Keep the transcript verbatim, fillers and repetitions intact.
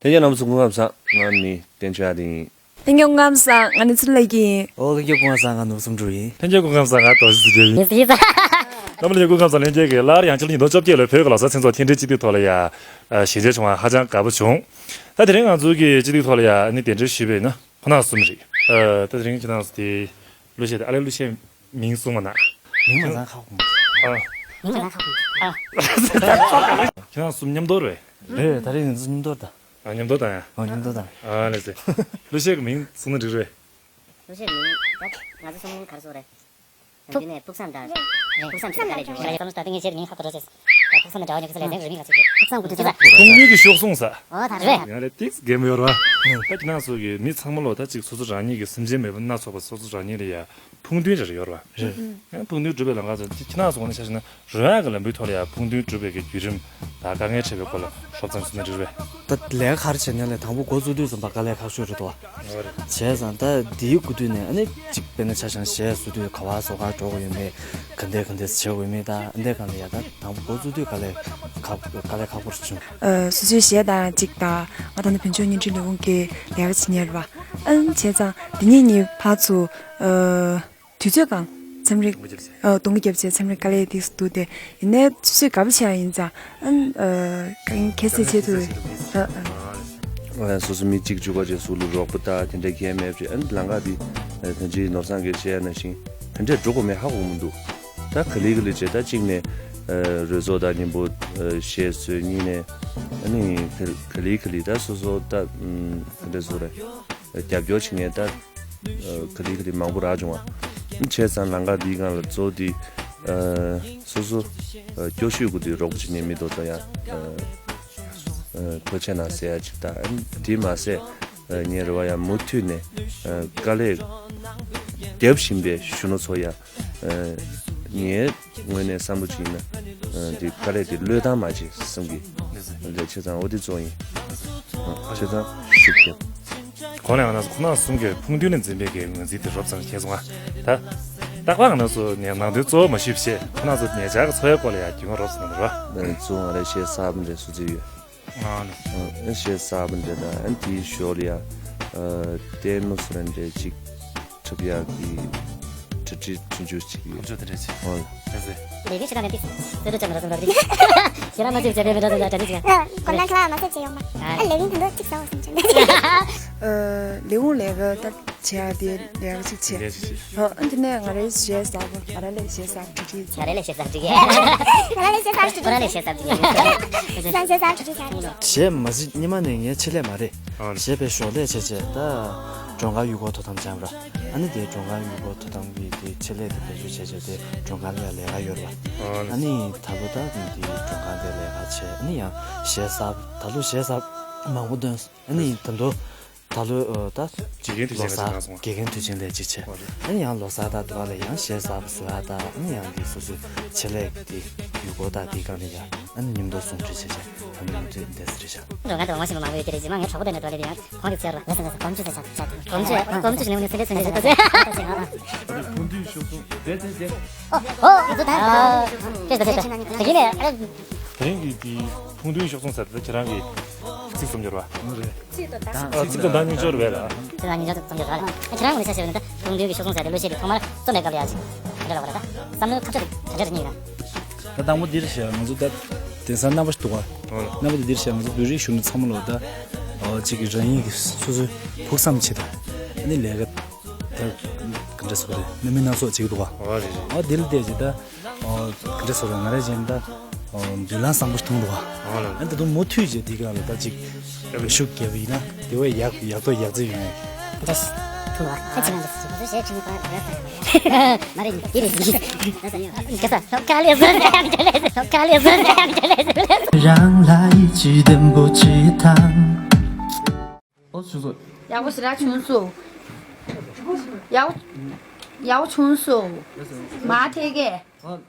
ལྷན་རྒྱས་རྣམ་པ་ཚོ་སྐུ་ཁམས་བཟང་། ང་ནི་བསྟན་ཆོས་ཨ་ཏི་ཡིན། ལྷན་རྒྱས་སྐུ་ཁམས་བཟང་། ང་ནི་ཚུར་ལས་ཀྱི་ཡིན། ཨོ་ལྷན་རྒྱས་སྐུ་ཁམས་བཟང་། ང་ནུབ་སུམ་འབྲུ་ཡིན། ལྷན་རྒྱས་སྐུ་ཁམས་བཟང་། ང་རྡོ་རྗེ་ཚེ་རྒྱལ་ཡིན། རྣམ་པ་ལྷན་རྒྱས་སྐུ་ཁམས་བཟང་། ལྷན་རྒྱས་ཀྱིས་སླར་ཡང་ཕྱི་ལོ་ཉིས་སྟོང་བཅོ་བརྒྱད་ལོའི་བོད་ཀྱི་ལོ་གསར་མཚན་ཚོགས་མཐུན་སྒྲིལ་སྤྱི་འཐུས་ཐོག་ལ་ཡ་ཞལ་མཇལ་བྱུང་བ་ཧ་ཅང་དགའ་པོ་བྱུང་། ད་དེ་རིང་ང་ཚོའི་གི་སྤྱི་འཐུས་ཐོག་ལ་ཡ་ཨ་ནི་གདན་འདྲེན་ཞུས་པ་ཡིན་ན་ཁོང་རྣམ་གསུམ་རེད། ད་དེ་རིང་ཁྱེད་རྣམ་ཚོ་དེ་གླུ་གཞས་དེ་ཨ་ལས་གླུ་གཞས་མིང་གསུངས་པ་ན། མིང་མ་ཚང་ཁག་པོ། ཨ། མིང་མ་ཚང་ཁག་པོ། ཨ། ཁྱེད་རྣམ་གསུམ་མཉམ་དུ་རེད། རེད། ད་རིང་ང་ཚོ་མཉམ་དུ་ད། ཨ། མཉམ་དུ་ད་ཡ། ཨ། མཉམ་དུ་ད། ཨ་ལས་ཟེར། གླུ་གཞས་ཀྱི་མིང་གསུངས་ན་འགྲིག་རེད། གླུ་གཞས་མིང་ད་ང་ཚོ་གསུམ་ག་རེ་ཟེར་རེད། ཐུག་རྒྱུན་ནས་ཕུགས་བསམ་དང་ཕུགས་བསམ་ཆེད་དུ་དཀའ་ལས་བརྒྱབ་པ་རེད། བསམ་བློ་ད་ལྟ་ངས་བྱས་ཏེ་མིང་ཁག་པོ་འགྲོ་ཆེ། ད་ཕུགས་བསམ་དང་འབྲེལ་བ་ཡོད་ཀྱི་ས་ལས་ཟེར་རེད། མིང་ལ་ཆེ་ཆེ་ཕུགས་བསམ་དགུ་ཐུག་ཆེ་ས། ཕུགས་འདུན་གྱི་གཤོག་ཟུང་ཟེར། ཨོ་ད་རེད། ཡང་ལས་ཏིག་གེ་མོ་ཡོད་རེད་བ། ད་ཁྱེད་རྣམ་ཚོ་གི་མི་ཚང་མ་ལོ་ད་ཅིག་སོ་སོ་རང་ཉིད་ཀྱི་སེམས་ཅན་མེད་པ་སྣ་ཚོགས་པ་སོ་སོ་རང་ཉིད་ལ་ཡ་ཕུགས་འདུན་རེ་རེ་ཡོད་རེད་བ། རེད། ཡང་ཕུགས་འདུན་འགྲུབ་པའི་ལམ་ཁ་ཚོ་ཁྱེད་རྣམ་ཚོ་ངོས་ནས་ཆ་བཞག་ན། རོལ་དབྱངས་ཀྱི་ལམ་བུའི་ཐོག་ལ་ཡང་ཕུགས་འདུན་འགྲུབ་པའི་གི་བརྒྱུད་རིམ་དང་དཀའ་ངལ་འཕྲད་པའི་སྐོར་ལ་ཤོབ་ཙམ་གསུངས་ན་འགྲིག་རེད། ད་ལས་ཀ་ག་རེ་བྱེད་མཁན་ལས་དང་པོ་འགོ་བཙུགས་དུས་ཙམ་པ་དཀའ་ལས་ཁག་ཤོས་རེད་དོ། བྱས་ཙང་ད་འདིའི་སྐུ་དུས་ནས་ཨ་ནི་གཅིག་དཔེར་ན་ཆ་བཞག་གཞས་བཟོ་དུས་ག་བ་བཟོ་ག་འགྲོ་དགོས་ཡོད་མེད། ག་འདྲས་ག་འདྲས་བྱེད་དགོས་ཡོད་མེད། ད་ཨ་འདྲས་གང་ལ་ཡ་ད་དང་པོ་འགོ་བཙུགས་དུས་དཀའ་ལས་ཁག་དཀའ་ལས་ཁག་པོ་རེད་བྱུང་། ཨ། སོ་སོའི་གཞས་དང་གཅིག་དང་ང་ད་ནི་བོད་ལྗོངས་བརྙན་འཕྲིན་ལས་ཁུངས་ཀྱི་ལས་ཀ་བྱེད་མཁན་རེད་བ། ཨ་ནི་བྱས་ཙང་འདི་གཉིས་གཉིས་ཕར་ཚུར། ཨ། དུས་ཚོད་གང་། མཚམས་རེ། ཨ། སྡོང་གི་རྒྱབ་ཆེ་མཚམས་རེ་དཀའ་ལས་འདི་སུ་འདུག་སྟེ། ཡིན་ནའི་སུས་དགའ་པོ་བྱས་ཡིན་ཙང་། ཨ། ཨ། ཁྱེད་སེ་ཆེད་དུ། ཨ། ཨ། ཨ། སོ་སོ་མི་གཅིག་བཅུ་ག་ཅེ་སུ་ལུ་རོགས་པ་ད་དེ་འདྲ་གས་མེད་པ་ཅེ། ཨ་ནི་ལམ་ཁ་འདི་ཨ་ཐོན་ཅིག་ནོར་བཟང་གིས་བཤད་ན་ཤིང་དེ་འདྲས་འགྲོ་དགོས་མེད་ཧ་གོ་མི་འདུག་ད་ག་ལེ་ག་ལེ་བྱས་ད་གཅིག་ནས་ཨ་རོལ་ཚོགས་དང་མཉམ་པོ་ཨ་གཞས་བཟོས། གཉིས་ནས་ཨ་ནི་ག་ག་ལེ་ག་ལེ་ད་སོ་སོ་ད་ཨ་ག་འདྲས་སུ་རེད། རྒྱབ་སྐྱོར་བྱེད་མཁན་ད། ཨ། ག་ལེ་ག་ལེ་མང་པོ་རག་བྱུང་བ། བྱས་ཙང་ལམ་ཁ་འདིའི་སྒང་ལ་གཙོ་བོ་འདི། ཨ། སོ་སོ། ཨ། སྐྱོ་ཤོས་ཀུན་འདི་རོགས་པ་བྱེད་མཁན་མི་འདུག་ད་ཡང་། ཨ། ཨ། ཐུགས་རྗེ་གནང་ཟེར་ཡ་ཅིག་དང་། ཨ། དེ་མ་ཟད། ཨ། ངའི་རེ་བ་ཡང་མུ་མཐུད་ནས། ཨ། དཀའ་ལས་རྒྱབ་བཞིན་པའི་གཞོན་ནུ་ཚོ་ཡ། ཨ། ངའི་ངོས་ནས་བསམ་བློ་ཅིག་ཡིན་ན། ཨ། འདི་དཀའ་ལས་འདི་བློས་བཏང་མ་བྱེད་བསམ་གི། ལས་བྱས་ཙང་འོ་འདི་གཙོ་ཡིན། ཨ། བྱས་ཙང་ཤུགས་རྒྱབ། གོང་ནས་ང་རང་ཚོ་ཁོང་རྣམ་གསུམ་གྱི་ཕུགས་འདུན་ལ་འཛིན་པའི་གི་ངོས་འཛིན་དེ་རོབ་ཙམ་བྱས་སོང་ང་། ད། རྟག་པར་ང་རང་ཚོ་ནས་ནང་དོན་གཙོ་བོ་མ་ཞུས་པ་བྱས། ཁོང་རྣམ་ཚོ་ཉེ་ཆར་གྱི་འཚོ་བའི་སྐོར་ལ་ཡང་རྒྱུས་མངའ་རོབ་ཙམ་གནང་རོགས། ཨ། གཙོ་བོ་ང་རའི་གཞས་གསར་པ་འདྲ་སུ་བརྩི་ཡོད། ཨ་ནི། ཨ། གཞས་གསར་པ་འདྲ་དང་། ཨ་ནི་དེའི་ཞོར་ལ་ཡང་། ཨ། ལྟད་མོ་སུ་རེ་འདྲ་ཅིག་འཁྲབ་ཡག་གི་གྲ་སྒྲིག་གྲ་སྒྲིག་ཅིག་ཡོད། ཁོང་ཚོ་དེ་འདྲ་ཅིག་ཨོ། ལགས་སེ། ལས་རིགས་ཆེ་ཁག་ནས་ཏིག་རྩེད་འགྲོ་བཅར་མི་འདྲ་སོང་ད་རེད། ཞེ་དྲག་མ་བྱེད་བྱས་པའི་མི་འདྲ་སོང་ད་གྲ་སྒྲིག་ཅིག་ཨ། གོམ་ནང་ཁ་ལག་མ་ཟད་བྱས་ཡོང་པ། ཨ། ཨ། ལས་རིགས་ད་འདོད་ཅིག་ཟ་བ་སོང་ཆེན། ཨ། ལས་ཁུངས་ལས་ཀ་ད་བྱེད་ཡག་དེ་ལས་ཀ་ཅིག་བྱེད། ལས་ཅིག་བྱེད། ཨ། འདི་ནས་ང་རའི་གཞས་གསར་པ། ང་རང་ལས་གཞས་གསར་གྲ་སྒྲིག་ང་རང་ལས་གཞས་གསར་གྲ་སྒྲིག་ང་རང་ལས་གཞས་གསར་གྲ་སྒྲིག་ང་རང་ལས་གཞས་གསར་གྲ་སྒྲིག་གཞས་མ་གཞི་སྙེ་མ་ནས་ངའི་ཆེད་ལས་མ་རེད། ཨ། གཞས་པའི་ཞོར་ལས་བྱས་བྱས་ད་སྒྲོལ་དཀར་ཡུལ་སྐོར་དོ་དམ་སྦྱངས་པ། ཨ་ནི་དེ་སྒྲོལ་དཀར་ཡུལ་སྐོར་དོ་དམ་གྱི་དེ་ཆེད་ལས་དེ་བེད་སྤྱོད་བྱས་བྱས་དེ་སྒྲོལ་དཀར་ལ་ལས་ཀ་ཡོད་རེད་པ། ཨ། ཨ་ནི་ད་ལོ་ད་དེ་སྒྲོལ་དཀར་དེ་ལས་ཀ་བྱས། ཨ་ནི་ཡང་གཞས་གསར་ད་ལོ་གཞས་གསར་མང་པོ་བཏོན། ཨ་ནི་ད་ལོ་ད་ལོ་ད་དགེ་རྒན་དུས་ཆེན་ལས་ལོ་གསར་ཅིག་གནང་སོང་། དགེ་རྒན་དུས་ཆེན་ལས་ཅིག་བྱས། ཨ་ནི་ཡང་ལོ་གསར་ད་དུ་བ་ལ་ཡང་གཞས་གསར་པ་ཟེར་བ་ད། ཨ་ནི་ཡང་འདི་སོ་སོའི་ཆེད་ལས་དེ་ཡུལ་སྐོར་ད་དེའི་སྒང་ལ་ཡང་ཨ་ནི་མཉམ་དུ་ཟུང་འབྲེལ་བྱས་བྱས། ཨ་ནི་མུ་མཐུད་འདས་ཟེར་རེད་བཞག་འགྲོ་ང་དང་མ་ཤེས་པ་མང་པོ་ཡོད་དེ་རེད། ཅི་མ་ངའི་གྲོགས་པོ་དེ་འདྲ་འགྲོ་ལེ་དེ་ཡང་ཁོང་གི་ཚེ་རོ། ལགས་སོ་ལགས་སོ། གོམ་བཅུ་ཟེར་བྱ་བྱ། གོམ་བཅུ་གོམ་བཅུ་ཞིག་ནས་འོང་ནས་སེམས་པའི་མཚོན་ཆ་ཟེར་ཏོ་ཟེར། ཕུགས་འདུན་ཤོག་ཚོགས་དེ་དེ་དེ། ཨོ་ཨོ་ཡོད་ཚོད་ད། ཕེ་ཟ་ཕེ་ཟ། དེ་གིན་ནས་ཨ། དེ་རིང་གི་དེ་ཕུགས་འདུན་ཤོག་ཚོགས་ཟེར་ཏེ་ཁྱེད་རང་གི་ཚིག་རྩོམ་སྦྱོར་བ། ཨོ་རེད། ཚིག་དང་ཚིག་དང་བདག་སྙིང་ཆོར་བས་ལ། ཚིག་དང་སྙིང་ཆོར་རྩོམ་སྦྱོར་བ་ལ། ཁྱེད་རང་ངོས་ནས་ཆ་བཞག་པ་ཡིན་ན་ད་ཕུགས་འདུན་གྱི་ཤོག་ཚོགས་ཟེར་ཏེ་གླུ་གཞས་དེ་ཐོག་མར་རྩོམ་པའི་སྐབས་ལ་ཡ་ཅིག་ག་འདྲ་ལབ་དགོས་རེད། ད་བསམ་བློའི་ཁ་ཕྱོགས་དེ་ག་འདྲ་རེད་སྙིང་ལ། ད་དང་པོ་འདིར་བཤད། ང་ཚོ་ད་དེང་སང་རྣམ་པ་ཞིག་འདུག་ག་ཨོ་ལགས། རྣམ་པ་དེ་འདིར་བཤད། ང་ཚོ་བོད་རིགས་གཞོན་ནུ་ཚང་མ་ལོ་ད། ཨོ་གཅིག་གི་རང་ཉིད་ཀྱི་སོ་སོའི་ཕུགས་བསམ་ཆེད་དུ། ཨ་ནི་ལས་ཀ་ད་ག་འདྲ་ཟེར་དགོས་རེད། སྣ་མིན་སྣ་ཚོགས་བྱེད་ཀྱི་འདུག་ག་ཨོ་རེད་རེད། ཨོ་དེ་ལ་བལྟས་ཀྱི་ད། ཨོ་ག་འདྲ་ཟེར་དགོས་རེད། ང་རང་ཅན་ད། ཨོ་མདུན་ལམ་བཟང་པོ་མཐོང་འདུག་ག་ཨོ་ལགས། ཨ་ནི་ད་དུང་མུ་མཐུད་བྱས་དེ་ག་ལ་ད་ཅིག་ཤུགས་རྒྱབ་པ་ཡིན་ན་དེ་བས་ཡག་ཡག་ཏོ་ཡག་རྩེ་ཡོང་ཡ། འདྲ་ཐུང་བ་ཁ་ཆེ་ང་འདྲ་ཟེར། ང་ཚོ་གཞས་ཁྲིད་ནི་ཁོ་རང་རེད་ས་མ་རེད། འདི་རེད་འདི་རེད། ད་ས་ཉོ་ཁ་ས་ལོ་ཀ་ལེ་བཟོ་ས་ཡང་འདྲ་ལེ་ལོ་ཀ་ལེ་བཟོ་ས་ཡང་འདྲ་ལེ་ཟེར་ལེ། རང་ལ་ཡིད་ཆེས་ལྡན་པོ་ཅིག་དང་། ཨོ་ཆུ་ཚོད། ཡག་པོ་ཞེ་དྲག་བྱུང་སོང་། ཡག་པོ་ཡག་པོ་བྱུང་སོང་། མ་ཐེ་གེ། ཨོ།